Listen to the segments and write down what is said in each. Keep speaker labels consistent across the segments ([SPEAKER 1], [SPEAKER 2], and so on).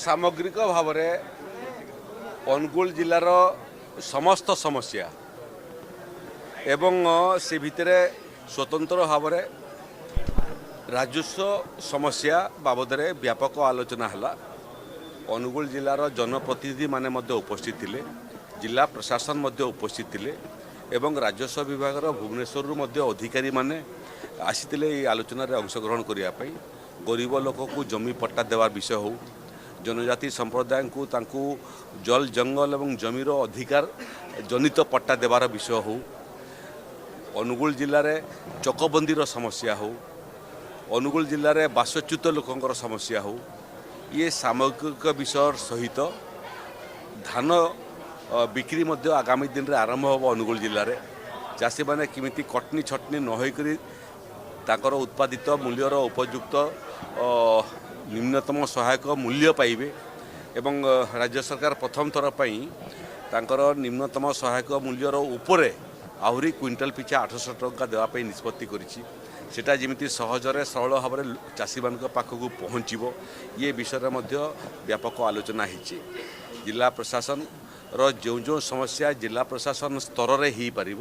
[SPEAKER 1] ସାମଗ୍ରିକ ଭାବରେ ଅନୁଗୁଳ ଜିଲ୍ଲାର ସମସ୍ତ ସମସ୍ୟା ଏବଂ ସେ ଭିତରେ ସ୍ୱତନ୍ତ୍ର ଭାବରେ ରାଜସ୍ୱ ସମସ୍ୟା ବାବଦରେ ବ୍ୟାପକ ଆଲୋଚନା ହେଲା। ଅନୁଗୁଳ ଜିଲ୍ଲାର ଜନପ୍ରତିନିଧିମାନେ ମଧ୍ୟ ଉପସ୍ଥିତ ଥିଲେ, ଜିଲ୍ଲା ପ୍ରଶାସନ ମଧ୍ୟ ଉପସ୍ଥିତ ଥିଲେ ଏବଂ ରାଜସ୍ୱ ବିଭାଗର ଭୁବନେଶ୍ୱରରୁ ମଧ୍ୟ ଅଧିକାରୀମାନେ ଆସିଥିଲେ ଏହି ଆଲୋଚନାରେ ଅଂଶଗ୍ରହଣ କରିବା ପାଇଁ। ଗରିବ ଲୋକକୁ ଜମି ପଟ୍ଟା ଦେବା ବିଷୟ ହେଉ, ଜନଜାତି ସମ୍ପ୍ରଦାୟଙ୍କୁ ତାଙ୍କୁ ଜଳ ଜଙ୍ଗଲ ଏବଂ ଜମିର ଅଧିକାର ଜନିତ ପଟ୍ଟା ଦେବାର ବିଷୟ ହେଉ, ଅନୁଗୁଳ ଜିଲ୍ଲାରେ ଚକବନ୍ଦୀର ସମସ୍ୟା ହେଉ, ଅନୁଗୁଳ ଜିଲ୍ଲାରେ ବାସଚ୍ୟୁତ ଲୋକଙ୍କର ସମସ୍ୟା ହେଉ, ଇଏ ସାମଗ୍ରିକ ବିଷୟ ସହିତ ଧାନ ବିକ୍ରି ମଧ୍ୟ ଆଗାମୀ ଦିନରେ ଆରମ୍ଭ ହେବ। ଅନୁଗୁଳ ଜିଲ୍ଲାରେ ଚାଷୀମାନେ କେମିତି କଟନୀ ଛଟନୀ ନ ହୋଇକରି ତାଙ୍କର ଉତ୍ପାଦିତ ମୂଲ୍ୟର ଉପଯୁକ୍ତ ନ୍ୟୁନତମ ସହାୟକ ମୂଲ୍ୟ ପାଇବେ ଏବଂ ରାଜ୍ୟ ସରକାର ପ୍ରଥମ ଥର ପାଇଁ ତାଙ୍କର ନିମ୍ନତମ ସହାୟକ ମୂଲ୍ୟର ଉପରେ ଆହୁରି କୁଇଣ୍ଟାଲ ପିଛା 800 ଟଙ୍କା ଦେବା ପାଇଁ ନିଷ୍ପତ୍ତି କରିଛି, ସେଟା ଯେମିତି ସହଜରେ ସରଳ ଭାବରେ ଚାଷୀମାନଙ୍କ ପାଖକୁ ପହଞ୍ଚିବ, ଇଏ ବିଷୟରେ ମଧ୍ୟ ବ୍ୟାପକ ଆଲୋଚନା ହେଇଛି। ଜିଲ୍ଲା ପ୍ରଶାସନର ଯେଉଁ ଯେଉଁ ସମସ୍ୟା ଜିଲ୍ଲା ପ୍ରଶାସନ ସ୍ତରରେ ହେଇପାରିବ,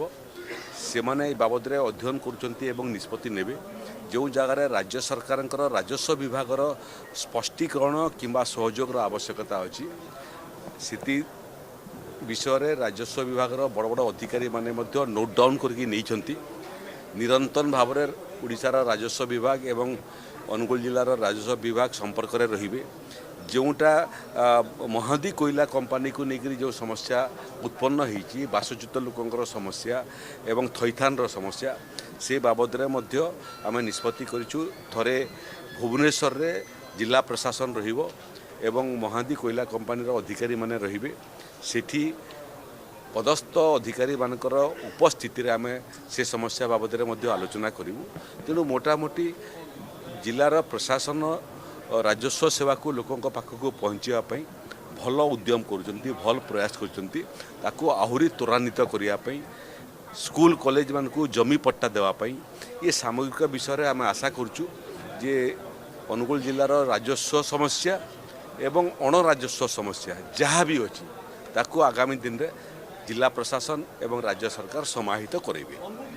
[SPEAKER 1] ସେମାନେ ଏ ବାବଦରେ ଅଧ୍ୟୟନ କରୁଛନ୍ତି ଏବଂ ନିଷ୍ପତ୍ତି ନେବେ। ଯେଉଁ ଜାଗାରେ ରାଜ୍ୟ ସରକାରଙ୍କର ରାଜସ୍ୱ ବିଭାଗର ସ୍ପଷ୍ଟୀକରଣ କିମ୍ବା ସହଯୋଗର ଆବଶ୍ୟକତା ଅଛି, ସେତି ବିଷୟରେ ରାଜସ୍ୱ ବିଭାଗର ବଡ଼ ବଡ଼ ଅଧିକାରୀମାନେ ମଧ୍ୟ ନୋଟ୍ ଡାଉନ୍ କରିକି ନେଇଛନ୍ତି। ନିରନ୍ତର ଭାବରେ ଓଡ଼ିଶାର ରାଜସ୍ୱ ବିଭାଗ ଏବଂ ଅନୁଗୁଳ ଜିଲ୍ଲାର ରାଜସ୍ୱ ବିଭାଗ ସମ୍ପର୍କରେ ରହିବେ। ଯେଉଁଟା ମହାଦୀ କୋଇଲା କମ୍ପାନୀକୁ ନେଇକରି ଯେଉଁ ସମସ୍ୟା ଉତ୍ପନ୍ନ ହେଇଛି, ବାସଚ୍ୟୁତ ଲୋକଙ୍କର ସମସ୍ୟା ଏବଂ ଥଇଥାନର ସମସ୍ୟା, ସେ ବାବଦରେ ମଧ୍ୟ ଆମେ ନିଷ୍ପତ୍ତି କରିଛୁ। ଥରେ ଭୁବନେଶ୍ୱରରେ ଜିଲ୍ଲା ପ୍ରଶାସନ ରହିବ ଏବଂ ମହାଦୀ କୋଇଲା କମ୍ପାନୀର ଅଧିକାରୀମାନେ ରହିବେ। ସେଠି ପଦସ୍ଥ ଅଧିକାରୀମାନଙ୍କର ଉପସ୍ଥିତିରେ ଆମେ ସେ ସମସ୍ୟା ବାବଦରେ ମଧ୍ୟ ଆଲୋଚନା କରିବୁ। ତେଣୁ ମୋଟାମୋଟି ଜିଲ୍ଲାର ପ୍ରଶାସନ ରାଜସ୍ୱ ସେବାକୁ ଲୋକଙ୍କ ପାଖକୁ ପହଞ୍ଚିବା ପାଇଁ ଭଲ ଉଦ୍ୟମ କରୁଛନ୍ତି, ଭଲ ପ୍ରୟାସ କରୁଛନ୍ତି। ତାକୁ ଆହୁରି ତ୍ୱରାନ୍ୱିତ କରିବା ପାଇଁ, ସ୍କୁଲ କଲେଜମାନଙ୍କୁ ଜମି ପଟ୍ଟା ଦେବା ପାଇଁ, ଏ ସାମଗ୍ରିକ ବିଷୟରେ ଆମେ ଆଶା କରୁଛୁ ଯେ ଅନୁଗୁଳ ଜିଲ୍ଲାର ରାଜସ୍ୱ ସମସ୍ୟା ଏବଂ ଅଣରାଜସ୍ୱ ସମସ୍ୟା ଯାହା ବି ଅଛି, ତାକୁ ଆଗାମୀ ଦିନରେ ଜିଲ୍ଲା ପ୍ରଶାସନ ଏବଂ ରାଜ୍ୟ ସରକାର ସମାହିତ କରାଇବେ।